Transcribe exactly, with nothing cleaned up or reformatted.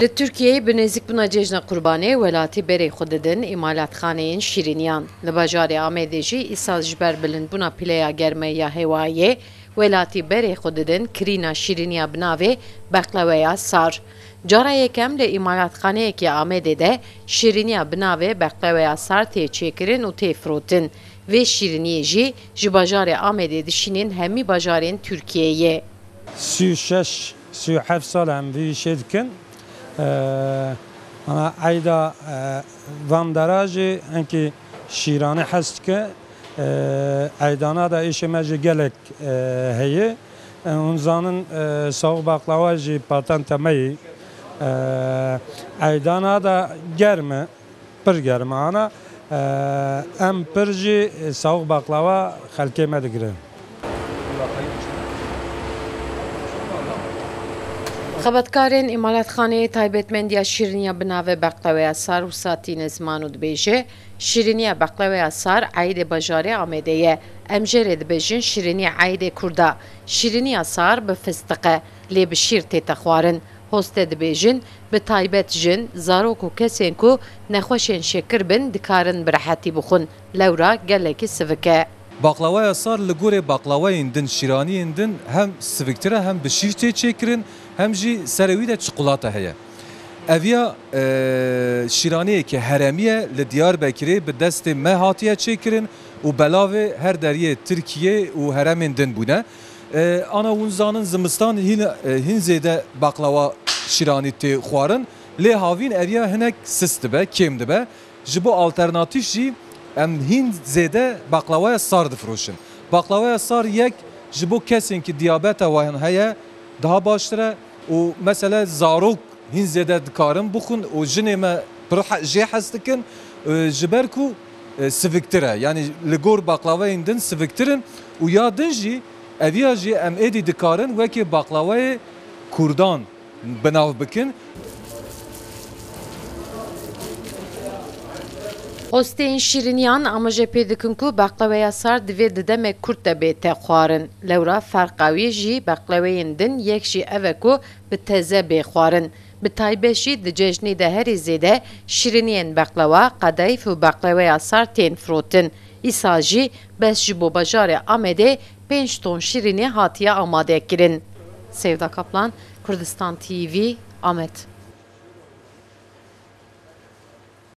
Li Tirkiyeyê bi nêzîkbûna cejna Qurbanê welatî berê xwe didin îmalatxaneyên şîrîniyan. Li bajarê Amedê jî îsal ji ber bilindbûna pîleya germeya hewayê, welatî berê xwe didin kirîna şîrîniya bi navê beqleweya sar. Cara yekem li îmalatxaneyekî Amedê de şîrîniya bi navê beqleweya sar tê çêkirin û tê firotin. Vê şîrîniyê jî ji bajarê Amedê dişînin hemî bajarên Tirkiyeyê. Sî û şeş, sî û heft sal em vî îşê dikin. Eee, ana eyda, eee, van dera jî hinkî şîranî hez dike. Eee, eydana da îşê me jî gelek, eee, heye. Eee, hûn zanin, eee, sawq baklawa jî patenta me yî. Eee, eydana da germ e, pir germ e. Ana, eee, em pir jî sawq baklawa xelkê me digirin. Xebatkarên îmalatxaneyê taybetmendiya şîriniya bi navê beqleweya sar wisa tîne ziman û dibêje, şîriniya beqleweya sar eydê bajarê Amedê ye. Em jê re dibêjin şîriniya eydê Kurda. Şîriniya sar bi fistiq e, lê bi şîr tête xwarin. Hoste dibêjin, bi taybet jin, zarok û kesên ku nexweşên şekir bin dikarin bi rehetî bixwin. Lewra gelekî sivik e. Baklawaya sar li gorê baklawayên din, şîraniyên din hem siviktir e, hem bi şîr tê çêkirin, hem jî serê wî de çikolata heye. Eviya, e, şîraniyeke herêmî ye, li Diyarbekirê bi destê me hatiye çêkirin û belavê her deriyê Tirkiyê û herêmên din bûne. E, ana hûn zanin zimistan hîn, e, hîn zêde baklawa şîranî tê xwarin, lê havîn eviya hinek sist dibe, kêm dibe. Ji bo alternatîf jî em hîn zêde baklawaya sar difiroşin. Baklawaya sar yek ji bo kesên ki diyabeta wan heye daha baştir e û mesele zarok hîn zêde dikarin bixwin û jinê me pir he-, jê hez dikin, e, ji ber ku, e, siviktir e. Yanî li gor baklawayên din siviktir in û ya din jî eviya jî em êdî dikarin wekî baklawayê Kurdan bi nav bikin. Hosteyên şîriniyan amaje pê dikin ku beqleweya sar divê di demek kurt de bête xwarin. Lewra ferqa wê jî beqleweyên din yek jî ev e ku bi teze bê xwarin. Bi taybet jî di cejnê de herî zêde şîriniyên beqlewa, qedeyf û beqleweya sar tên firotin. Îsal jî bes ji bo bajarê Amedê pênc ton şîrinî hatiye amadekirin. Sevda Kaplan, Kurdistan T V, Amed.